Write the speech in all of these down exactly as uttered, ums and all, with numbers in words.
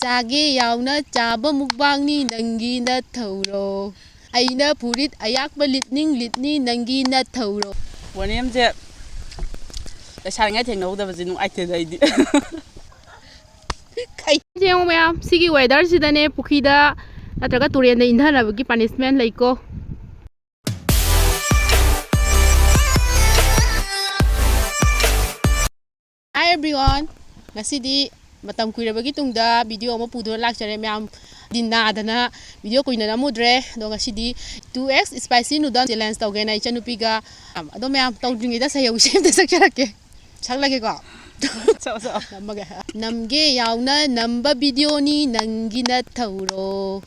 ꯆꯥꯒꯦ ꯌꯥꯎꯅ ꯆꯥꯕ ꯃꯨꯛꯕꯥꯡꯅꯤ ꯅꯪꯒꯤ ꯅꯊꯧꯔꯣ꯫ ꯑꯩꯅ ꯐꯨꯔꯤꯠ ꯑꯌꯥꯛꯄ ꯂꯤꯠꯅꯤꯡ ꯂꯤꯠꯅꯤ ꯅꯪꯒꯤ ꯅꯊꯧꯔꯣ꯫ ꯋꯥꯅꯦꯝꯁꯦ ꯂꯩꯁꯥꯔꯤꯉꯩ ꯊꯦꯡꯅꯍꯧꯗꯕꯁꯦ ꯅꯨꯡꯉꯥꯏꯇꯦꯗ ꯑꯩꯗꯤ꯫ ꯀꯩ- ꯌꯦꯡꯉꯣ ꯃꯌꯥꯝ, ꯁꯤꯒꯤ weatherꯁꯤꯗꯅꯦ ꯄꯨꯈ꯭ꯔꯤꯗ ꯅꯠꯇ꯭ꯔꯒ ꯇꯨꯔꯦꯟꯗ ꯏꯟꯊꯅꯕꯒꯤ punishment ꯂꯩꯀꯣ꯫ Hi everyone! ꯉꯁꯤꯗꯤ ꯃꯇꯝ ꯀꯨꯏꯔꯕꯒꯤ ꯇꯨꯡꯗ video ꯑꯃ ꯄꯨꯗꯨꯅ ꯂꯥꯛꯆꯔꯦ ꯃꯌꯥꯝ꯫ ꯗꯤ ꯅꯥꯗꯅ video ꯀꯨꯏꯅ ꯅꯝꯃꯨꯗ꯭ꯔꯦ꯫ ꯑꯗꯣ ꯉꯁꯤꯗꯤ two X spicy noodle challenge ꯇꯧꯒꯦꯅ ꯏꯆꯟꯅꯨꯄꯤꯒ, ꯑꯗꯣ ꯃꯌꯥꯝ ꯇꯧꯗ꯭ꯔꯤꯉꯩꯗ ꯁꯩꯍꯧꯁꯦ ꯑꯝꯇ ꯁꯛꯆꯔꯛꯀꯦ꯫ ꯁꯛꯂꯒꯦꯀꯣ? ꯁꯛꯑꯣ, ꯁꯛꯑꯣ꯫ ꯅꯝꯃꯒꯦ꯫ ꯅꯝꯒꯦ ꯌꯥꯎꯅ ꯅꯝꯕ videoꯅꯤ ꯅꯪꯒꯤ ꯅꯊꯧꯔꯣ꯫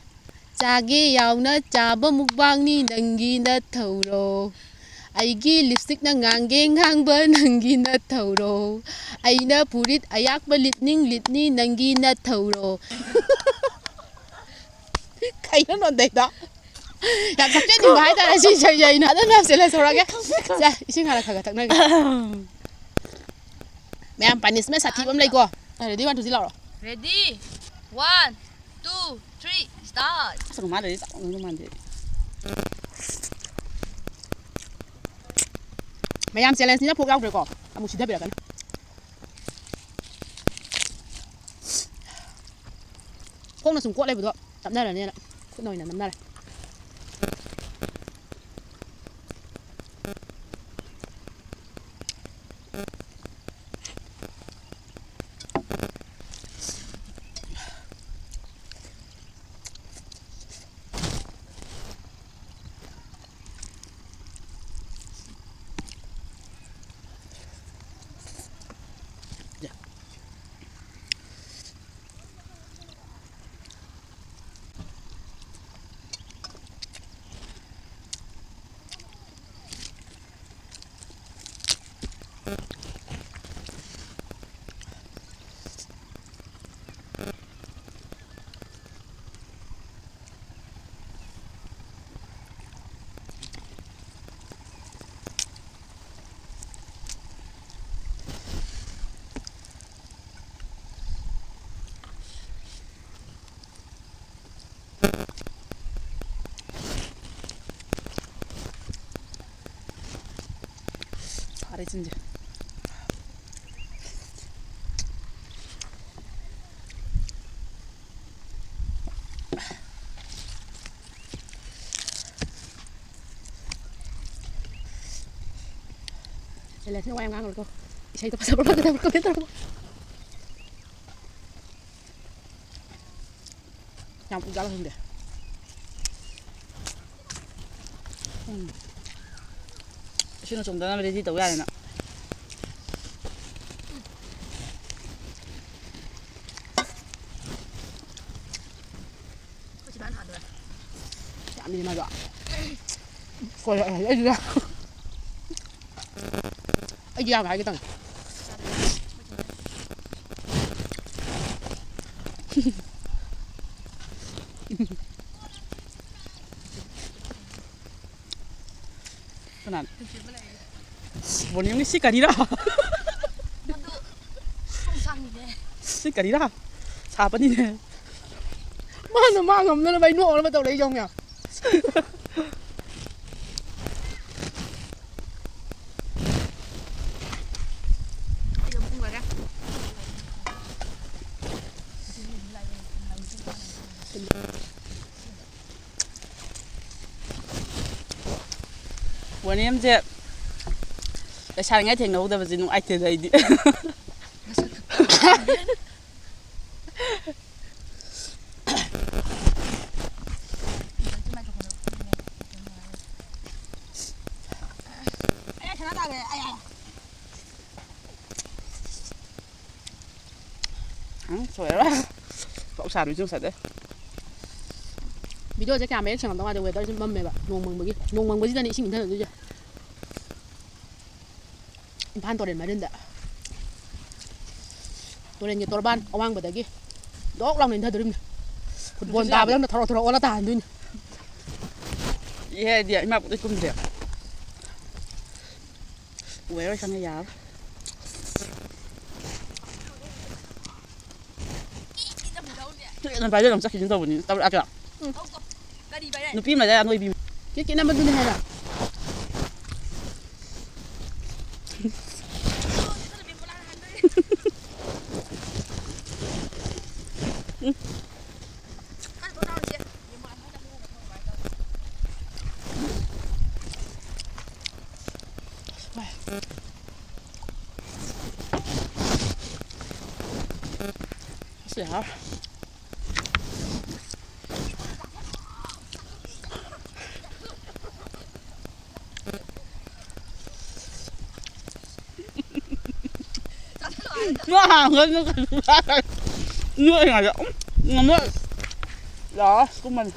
ꯆꯥꯒꯦ ꯌꯥꯎꯅ ꯆꯥꯕ ꯃꯨꯛꯕꯥꯡꯅꯤ ꯅꯪꯒꯤ ꯅꯊꯧꯔꯣ꯫ ꯑꯩꯒꯤ lipstickꯅ ꯉꯥꯡꯒꯦ ꯉꯥꯡꯕ ꯅꯪꯒꯤ ꯅꯊꯧꯔꯣ꯫ ꯑꯩꯅ ꯐꯨꯔꯤꯠ ꯑꯌꯥꯛꯄ ꯂꯤꯠꯅꯤꯡ ꯂꯤꯠꯅꯤ ꯅꯪꯒꯤ ꯅꯊꯧꯔꯣ꯫ ꯀꯩꯅꯣ ꯅꯣꯟꯗꯩꯗꯣ? ꯌꯥꯝ ꯊꯛꯆꯅꯤꯡꯕ ꯍꯥꯏꯇꯥꯔꯦ ꯁꯤ ꯏꯁꯩꯁꯦ ꯑꯩꯅ꯫ ꯑꯗꯨꯝ ꯃꯌꯥꯝꯁꯦ ꯂꯩꯍꯧꯔꯒꯦ꯫ ꯁꯦ, ꯏꯁꯤꯡ ꯍꯥꯟꯅ ꯈꯔ ꯈꯔ ꯊꯛꯅꯒꯦ꯫ ꯃꯌꯥꯝ punishment ꯁꯥꯊꯤꯕ ꯑꯃ ꯂꯩꯀꯣ꯫ Ready, one, two, three, ꯂꯥꯎꯔꯣ꯫ Ready? One, two, three, start. ꯑꯁ, ꯀꯃꯥꯏꯅ ꯂꯩꯔꯤ? ꯆꯥꯎꯅ ꯃꯥꯟꯗꯦ꯫ ꯃꯌꯥꯝ challengeꯅꯤꯅ fork ꯌꯥꯎꯗ꯭ꯔꯦꯀꯣ꯫ ꯑꯃꯨꯛ ꯁꯤꯊꯕꯤꯔꯛꯀꯅꯤ꯫ ꯈꯣꯡꯅ ꯁꯨꯝ ꯀꯣꯠ ꯂꯩꯕꯗꯣ ꯇꯞꯅꯔꯅꯦꯅ ꯈꯨꯠꯅ ꯑꯣꯏꯅ ꯅꯝꯅꯔꯦ꯫ ꯌꯥꯔꯦ, ꯆꯤꯟꯁꯦ꯫ ꯁꯦꯂꯦꯟꯁꯤꯅ ꯋꯥ ꯌꯥꯝ ꯉꯥꯡꯉꯔꯣꯏꯀꯣ꯫ ꯏꯁꯩꯗꯣ ꯐꯖꯕ꯭ꯔꯥ ꯐꯖꯗꯕ꯭ꯔꯥ comment ꯇꯧꯔꯛꯑꯣ꯫ ꯌꯥꯝ ꯎꯖꯥꯠꯂ ꯈꯪꯗꯦ꯫ ꯎꯝ꯫ ꯏꯁꯤꯡ ꯑꯆꯣꯝꯗꯅꯕ ready ꯇꯧ ꯌꯥꯔꯦ ꯅꯪ꯫ ꯌꯥꯝꯃꯤ ꯃꯥꯗꯣ꯫ ꯀꯣꯏꯔꯛꯑꯦ ꯑꯩꯁꯨ ꯌꯥ-, ꯑꯩꯁꯨ ꯌꯥꯝ ꯍꯥꯏꯒꯦ ꯇꯧꯅꯤ꯫ ꯀꯅꯥꯅꯣ? ꯕꯣꯅꯤꯝꯒꯤ ꯁꯤ ꯀꯔꯤꯔꯥ? ꯁꯤ ꯀꯔꯤꯔꯥ? ꯁꯥꯕꯅꯤꯅꯦ꯫ ꯃꯥꯅ ꯃꯥ ꯉꯝꯅꯅꯕ ꯑꯩ ꯅꯣꯛꯅꯕ ꯇꯧꯔꯛꯏ ꯌꯦꯡꯉꯨ꯫ ꯕꯣꯅꯤꯝꯁꯦ ꯂꯩꯁꯥꯔꯤꯉꯩ ꯊꯦꯡꯅꯍꯧꯗꯕꯁꯦ ꯅꯨꯡꯉꯥꯏꯇꯦꯗ ꯑꯩꯗꯤ꯫ ꯎꯝ, ꯁꯣꯏꯔꯔꯣꯏ꯫ ꯀꯣꯛ ꯁꯥꯕꯤꯁꯨ ꯉꯁꯥꯏꯗꯩ꯫ Videoꯁꯦ ꯀꯌꯥ ꯃꯌꯦꯛ ꯁꯦꯡꯉꯝꯗꯧ ꯃꯥꯟꯗꯦ, weatherꯁꯦ ꯃꯝꯃꯦꯕ꯫ ꯅꯣꯡ ꯃꯪꯕꯒꯤ, ꯅꯣꯡ ꯃꯪꯕꯁꯤꯗꯅꯦ ꯏꯁꯤꯡ ꯏꯪꯊꯗꯣꯏꯁꯦ꯫ ꯏꯝꯐꯥꯜ ꯇꯨꯔꯦꯜ ꯃꯔꯤꯟꯗ꯫ ꯇꯨꯔꯦꯜꯒꯤ ꯇꯣꯔꯕꯥꯟ ꯑꯋꯥꯡꯕꯗꯒꯤ ꯗꯣꯛ ꯂꯥꯎꯅ ꯏꯟꯊꯗꯣꯔꯤꯕꯅꯤ꯫ ꯐꯨꯠꯕꯣꯜ ꯇꯥꯕꯗꯧꯅ ꯊꯧꯔꯣ ꯊꯧꯔꯣ ꯑꯣꯜꯂ ꯇꯥꯍꯟꯗꯣꯏꯅꯤ꯫ ꯏꯍꯦ ꯑꯩꯗꯤ ꯏꯃꯥ ꯄꯣꯛꯇꯩ ꯀꯨꯝꯗ꯭ꯔꯦ꯫ ꯎꯔꯔꯣꯏ ꯈꯪꯉꯦ, ꯌꯥꯔꯔꯣꯏ꯫ ꯅꯪ ꯄꯥꯏꯖꯜꯂ ꯑꯃꯨꯛ ꯆꯠꯈꯤꯁꯤꯅ ꯇꯧꯕꯅꯤ꯫ ꯇꯧꯔꯛꯑꯒꯦ꯫ ꯎꯝ꯫ ꯅꯨꯄꯤ ꯑꯃ ꯂꯩꯗꯥꯏ, ꯑꯅꯣꯏꯕꯤ ꯑꯃ꯫ ꯀꯦꯛ ꯀꯦꯛꯅꯕꯗꯨꯅꯦ ꯍꯥꯏꯔꯣ? ꯁꯤ ꯌꯥꯔ꯫ ꯉꯥ ꯍꯥꯡꯒꯅꯨ ꯀꯩꯁꯨ ꯆꯥꯔꯣꯏ꯫ ꯅꯣꯏ ꯉꯥꯏꯗ꯫ ꯎꯝ, ꯉꯝꯃꯣꯏ꯫ ꯂꯥꯛꯑꯣ, ꯀꯨꯝꯃꯅꯤ꯫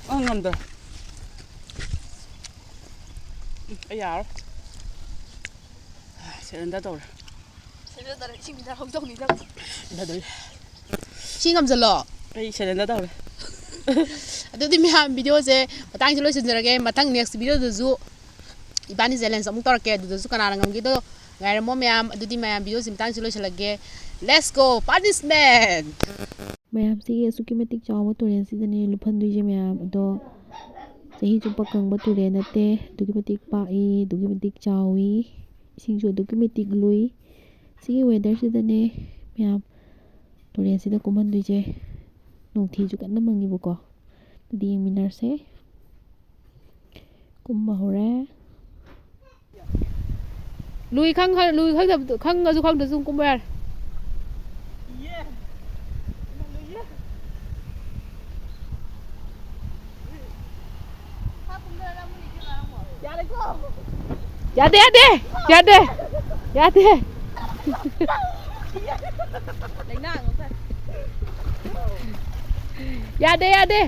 ꯑ, ꯉꯝꯗ꯭ꯔꯦ꯫ ꯎꯝ, ꯑꯩ ꯌꯥꯔꯣꯏ꯫ ꯁꯦꯔꯦꯟꯗꯔ ꯇꯧꯔꯦ꯫ ꯁꯦꯔꯦꯟꯗꯔ ꯏꯁꯤꯡ ꯃꯤꯗ ꯍꯧꯗꯧꯅꯤ ꯅꯪ꯫ ꯐꯖꯗꯣꯏ꯫ ꯁꯤ ꯉꯝꯖꯜꯂꯣ꯫ ꯑꯩ ꯁꯦꯔꯦꯟꯗꯔ ꯇꯧꯔꯦ꯫ ꯑꯗꯨꯗꯤ ꯃꯌꯥꯝ, ꯚꯤꯗꯤꯑꯣꯁꯦ ꯃꯇꯥꯡꯁꯤ ꯂꯣꯏꯁꯤꯟꯖꯔꯒꯦ꯫ ꯃꯊꯪ next ꯚꯤꯗꯤꯑꯣꯗꯁꯨ ꯏꯕꯥꯅꯤ ꯆꯦꯂꯦꯟꯖ ꯑꯃꯨꯛ ꯇꯧꯔꯛꯀꯦ꯫ ꯑꯗꯨꯗꯁꯨ ꯀꯅꯥꯅ ꯉꯝꯒꯦꯗꯣ ꯉꯥꯏꯔꯝꯃꯣ ꯃꯌꯥꯝ꯫ ꯑꯗꯨꯗꯤ ꯃꯌꯥꯝ, ꯚꯤꯗꯤꯑꯣꯁꯤ ꯃꯇꯥꯡꯁꯤ ꯂꯣꯏꯁꯤꯜꯂꯒꯦ꯫ Let's go! Punishment! ꯃꯌꯥꯝꯁꯤꯒꯤ ꯑꯁꯨꯛꯀꯤ ꯃꯇꯤꯛ ꯆꯥꯎꯕ ꯇꯨꯔꯦꯜꯁꯤꯗꯅꯦ ꯂꯨꯞꯍꯟꯗꯣꯏꯁꯦ ꯃꯌꯥꯝ꯫ ꯑꯗꯣ ꯆꯍꯤ ꯆꯨꯞꯄ ꯀꯪꯕ ꯇꯨꯔꯦꯜ ꯅꯠꯇꯦ꯫ ꯑꯗꯨꯛꯀꯤ ꯃꯇꯤꯛ ꯄꯥꯛꯏ, ꯑꯗꯨꯛꯀꯤ ꯃꯇꯤꯛ ꯆꯥꯎꯏ, ꯏꯁꯤꯡꯁꯨ ꯑꯗꯨꯛꯀꯤ ꯃꯇꯤꯛ ꯂꯨꯏ꯫ ꯁꯤꯒꯤ weatherꯁꯤꯗꯅꯦ ꯃꯌꯥꯝ ꯇꯨꯔꯦꯜꯁꯤꯗ ꯀꯨꯝꯍꯟꯗꯣꯏꯁꯦ꯫ ꯅꯣꯡꯊꯤꯁꯨ ꯀꯟꯅ ꯃꯪꯉꯤꯕꯀꯣ꯫ ꯑꯗꯨꯗꯤ ꯌꯦꯡꯃꯤꯟꯅꯔꯁꯦ꯫ ꯀꯨꯝꯕ ꯍꯧꯔꯦ꯫ ꯂꯨꯏ ꯈꯪ-, ꯂꯨꯏ ꯈꯪꯗꯕꯗꯣ, ꯈꯪꯉꯁꯨ ꯈꯪꯗ꯭ꯔꯁꯨ ꯑꯗꯨꯝ ꯀꯨꯝꯕ ꯌꯥꯔꯦ꯫ ꯌꯥꯗꯦ, ꯌꯥꯗꯦ, ꯌꯥꯗꯦ, ꯌꯥꯗꯦ꯫ ꯌꯥꯗꯦ, ꯌꯥꯗꯦ,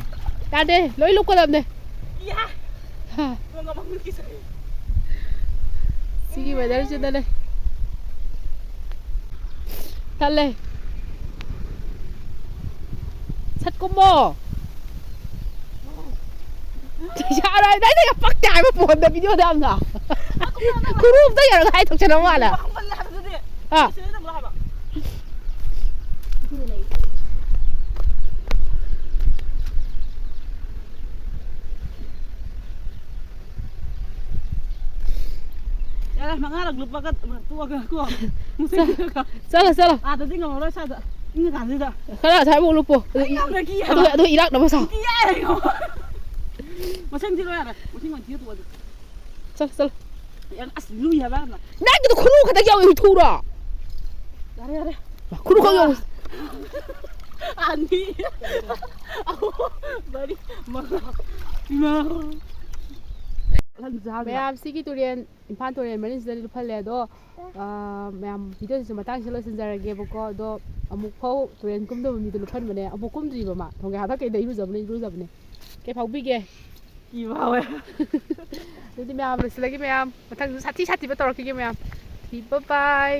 ꯌꯥꯗꯦ, ꯂꯣꯏ ꯂꯨꯞꯀꯗꯕꯅꯦ꯫ ꯍꯥ꯫ ꯁꯤꯒꯤ weatherꯁꯤꯗꯅꯦ꯫ ꯊꯠꯂꯦ꯫ ꯁꯠ ꯀꯨꯝꯃꯣ꯫ ꯌꯥꯔꯣꯏ, ꯑꯩꯅ ꯌꯥꯝ ꯄꯛꯇꯦ ꯍꯥꯏꯕ ꯐꯣꯟꯗ ꯚꯤꯗꯤꯑꯣꯗ ꯌꯥꯝꯅ꯫ ꯈꯨꯔꯨ ꯑꯝꯇ ꯌꯧꯔꯒ ꯍꯥꯏ ꯊꯣꯛꯁꯜꯂ ꯃꯥꯜꯂꯦ꯫ ꯍꯥ? ꯌꯥꯔꯦ, ꯃꯉꯥꯔꯛ ꯂꯨꯞ ꯀꯣ, ꯀꯣ꯫ ꯃꯁꯤꯡ ꯊꯤꯔꯒ꯫ ꯆꯠꯂꯣ, ꯆꯠꯂꯣ꯫ ꯑꯥꯗꯗꯤ ꯉꯝꯃꯔꯣꯏ, ꯁ꯭ꯋꯥꯏꯗ꯫ ꯏꯪꯉꯀꯥꯟꯁꯤꯗ꯫ ꯈꯔ ꯑꯁꯥꯏꯕꯨꯛ ꯂꯨꯞꯄꯣ꯫ ꯑꯩ ꯌꯥꯝꯅ ꯀꯤ ꯑꯗꯨ, ꯍꯥꯏꯕ꯫ ꯑꯗꯨ ꯏꯔꯥꯛꯅꯕ ꯁꯥꯎ꯫ ꯀꯤ ꯍꯥꯏꯔꯦ, ꯉꯝꯃꯔꯣꯏ꯫ ꯃꯁꯤꯡ ꯊꯤꯔꯣ ꯌꯥꯔꯦ꯫ ꯃꯁꯤꯡ ꯑꯣꯏꯅ ꯊꯤꯔ ꯇꯣꯛꯑꯁꯤ꯫ ꯆꯠꯂꯣ, ꯆꯠꯂꯣ꯫ ꯌꯥꯝ ꯑꯁ ꯂꯨꯏ ꯍꯥꯏꯕ ꯌꯥꯝꯅ꯫ ꯅꯪꯒꯤꯗꯣ ꯈꯨꯔꯨ ꯈꯛꯇꯪ ꯌꯥꯎꯏ, ꯊꯨꯔꯣ꯫ ꯌꯥꯔꯦ, ꯌꯥꯔꯦ꯫ ꯈꯨꯔꯨ ꯈꯛ ꯌꯥꯎꯏ꯫ ꯑꯅꯤ꯫ ꯑꯍꯨꯝ꯫ ꯃꯔꯤ꯫ ꯃꯉꯥ꯫ ꯏꯃꯥ꯫ ꯂꯟꯖꯥꯕꯤꯗ꯫ ꯃꯌꯥꯝ ꯁꯤꯒꯤ ꯇꯨꯔꯦꯟ ꯏꯝꯐꯥꯜ ꯇꯨꯔꯦꯜ ꯃꯔꯤꯟꯁꯤꯗꯗꯤ ꯂꯨꯞꯍꯜꯂꯦ꯫ ꯑꯗꯣ, ꯑꯥ, ꯃꯌꯥꯝ ꯚꯤꯗꯤꯑꯣꯁꯤꯁꯨ ꯃꯇꯥꯡꯁꯤꯗ ꯂꯣꯏꯁꯤꯟꯖꯔꯒꯦꯕꯀꯣ꯫ ꯑꯗꯣ, ꯑꯃꯨꯛ ꯐꯥꯎ ꯇꯨꯔꯦꯜ ꯀꯨꯝꯗꯕ ꯃꯤꯗꯣ ꯂꯨꯞꯍꯟꯕꯅꯦ꯫ ꯑꯃꯨꯛ ꯀꯨꯝꯗ꯭ꯔꯤꯕ ꯃꯥ꯫ ꯊꯣꯡꯒꯦ ꯍꯥꯞꯄ ꯀꯩꯗ ꯏꯔꯨꯖꯕꯅ ꯏꯔꯨꯖꯕꯅꯦ꯫ ꯀꯩ ꯐꯥꯎꯕꯤꯒꯦ? ꯀꯤꯕ ꯐꯥꯎꯋꯦ꯫ ꯑꯗꯨꯗꯤ ꯃꯌꯥꯝ ꯂꯣꯏꯁꯤꯜꯂꯒꯦ ꯃꯌꯥꯝ꯫ ꯃꯊꯪꯁꯨ ꯁꯥꯊꯤ ꯁꯥꯊꯤꯕ ꯇꯧꯔꯛꯈꯤꯒꯦ ꯃꯌꯥꯝ꯫ ꯕꯥꯏ ꯕꯥꯏ꯫